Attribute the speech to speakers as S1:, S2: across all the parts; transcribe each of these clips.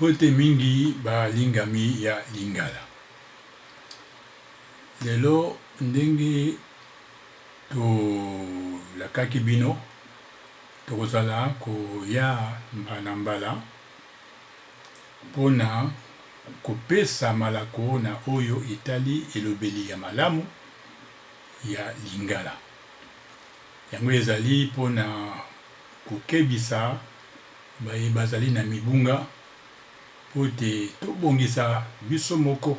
S1: Mbote mingi balingami ya Lingala. Lelo ndenge tolakaki bino, tokozala koya mbala na mbala mpo na kopesa malako na oyo etali elobeli ya malamu ya Lingala. Yango ezali mpo na kokebisa baye bazali na mibunga mpo te tobongisa biso moko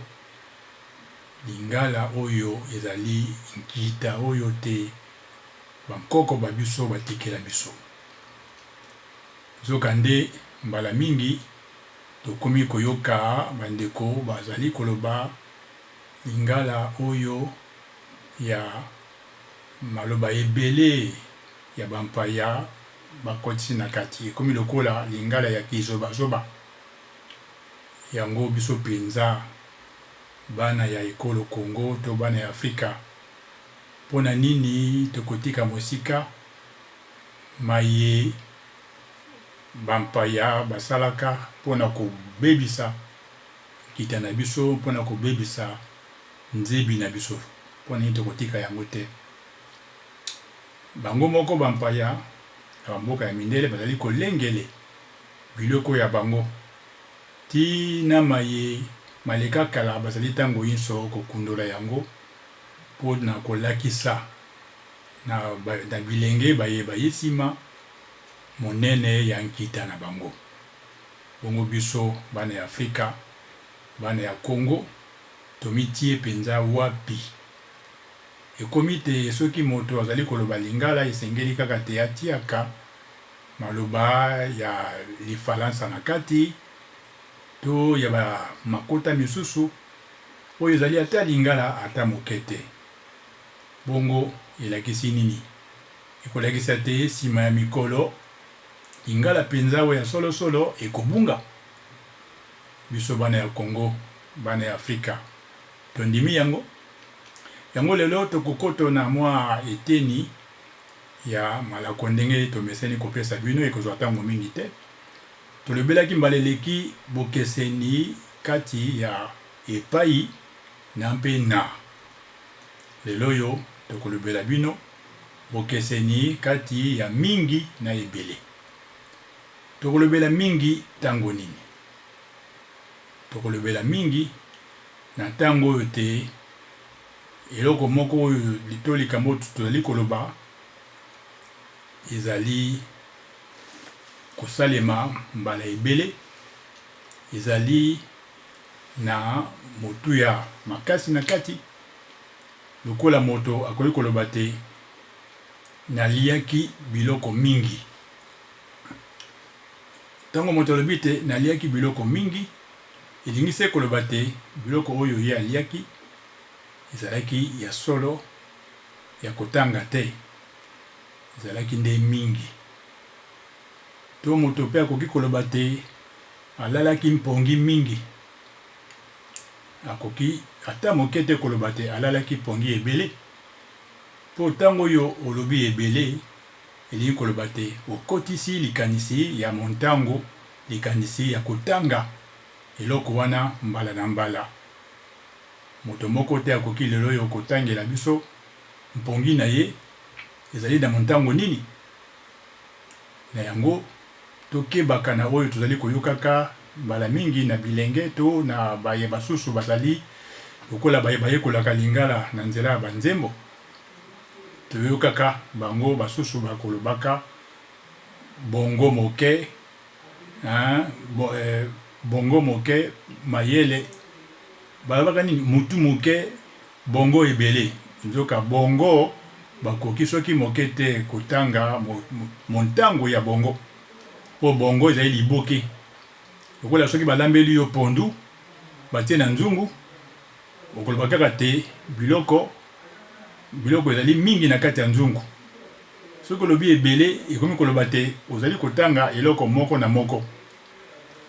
S1: Lingala oyo ezali nkita oyo te bankoko ba biso batikela biso. Nzokande, mbala mingi tokomi koyoka bandeko bazali koloba Lingala oyo ya maloba ebele ya bampaya bakotisi na kati, ekomi lokola Lingala ya kizoba-zoba. Yango biso penza bana ya ekolo Congo to bana ya Afrika, mpo na nini tokotika mosika maye bampaya basalaka mpo na kobebisa nkita na biso, mpo na kobebisa nzebi na biso? Mpo na nini tokotika yango te? Bango moko bampaya na bamboka ya mindele bazali kolengele biloko ya bango ti na maye maleka kala, bazali tango inso kokundola yango mpo na kolakisa na bilenge baye baye sima monene ya nkita na bango. Bongo biso bana ya Afrika, bana ya Congo, tomitie penza wapi? Ekomi te soki moto azali koloba Lingala esengeli kaka te atiaka maloba ya Lifalansa na kati to ya ba makota misusu oyo ezali ata Lingala ata moke te. Bongo elakisi nini? Ekolakisa te sima ya mikolo Lingala penza oyo ya solo solo ekobunga? Biso bana ya Congo, bana ya Afrika tondimi yango? Yango lelo tokokoto na mwa eteni ya malako ndenge tomeseni kopesa bino, ekozwa tango mingi te. Tolobelaki mbala eleki bokeseni kati ya epayi na mpe na. Lelo oyo tokolobela bino bokeseni kati ya mingi na ebele. Tokolobela mingi tango nini? Tokolobela mingi na ntango oyo te eloko moko oyo to likambo oyo tozali koloba ezali kosalema mbala ebele, ezali na motuya makasi na kati, lokola moto akoki koloba te, Naliaki biloko mingi. Ntango moto alobi te, Naliaki biloko mingi, elingi se koloba te biloko oyo ye aliaki ezalaki ya solo ya kotanga te, ezalaki nde mingi. To moto mpe akoki koloba te alalaki mpongi mingi. Akoki ata moke te koloba te alalaki mpongi ebele, mpo ntango oyo olobi ebele, elingi koloba te okotisi likanisi ya montango, likanisi ya kotanga eloko wana mbala na mbala. Moto moko te akoki lelo oyo kotangela biso mpongi na ye ezali na montango nini. Na yango, tokebaka na oyo tozali koyokaka mbala mingi na bilenge to na baye basusu bazali lokola baye bayekolaka Lingala na nzela ya banzembo. Toyokaka bango basusu bakolobaka bongo moke, hein, bo, eh, bongo moke, mayele, balobaka nini, mutu moke, bongo ebele. Nzoka bongo bakoki soki moke te kotanga montango ya bongo, po bongo ezali liboke. Lokola soki balambeli yo pondu, batie na nzungu, okoloba kaka te biloko biloko ezali mingi na kati ya nzungu. Soki olobi ebele, ekomi koloba te ozali kotanga eloko moko na moko.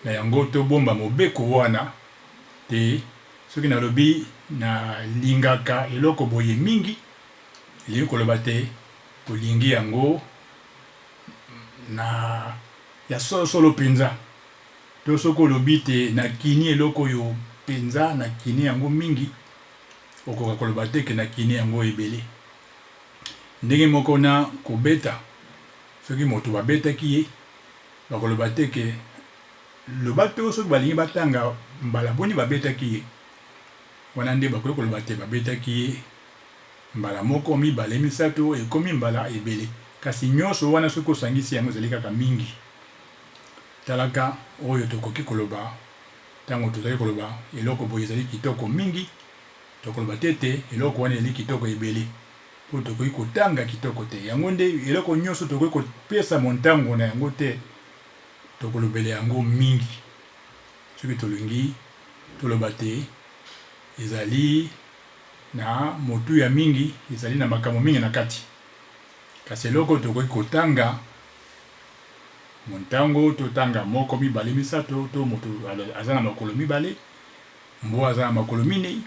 S1: Na yango tobomba mobeko wana te soki nalobi nalingaka eloko boye mingi, elingi koloba te olingi yango na ya solo solo penza. To soki olobi te nakini eloko oyo mpenza, nakini yango mingi, okoka koloba te ke nakini yango ebele. Ndenge moko na kobeta, soki moto babetaki ye, bakoloba te ke loba to soki balingi batanga mbala boni babetaki ye. Wana nde bakoki koloba te babetaki ye mbala moko, mibale, misato, ekomi mbala ebele. Kasi nyonso wana soki osangisi yango ezali kaka mingi. Talaka oyo tokoki koloba ntango tozali koloba eloko boye ezali kitoko mingi, tokoloba te ete eloko wana ezali kitoko ebele, mpo tokoki kotanga kitoko te. Yango nde eloko nyonso tokoki kopesa montango na yango te, tokolobela yango mingi. Soki tolingi toloba te ezali na motuya mingi, ezali na makambo mingi na kati. Kasi eloko tokoki kotanga montango, totanga moko, mibale, misato, to moto aza na makolo mibale, mbwa aza na makolo minei,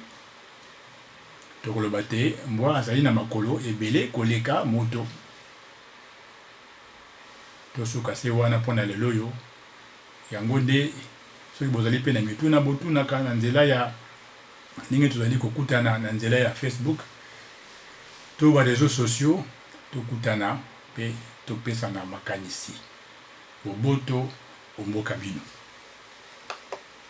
S1: tokoloba te mbwa azali na makolo ebele koleka moto. Tosuka se wana mpo na lelo oyo. Yango nde soki bozali mpe na mituna, botunaka na nzela ya ndenge tozali kokutana na nzela ya Facebook to ba reseaux sociaux, tokutana mpe topesana makanisi. Boboto o mboka bino.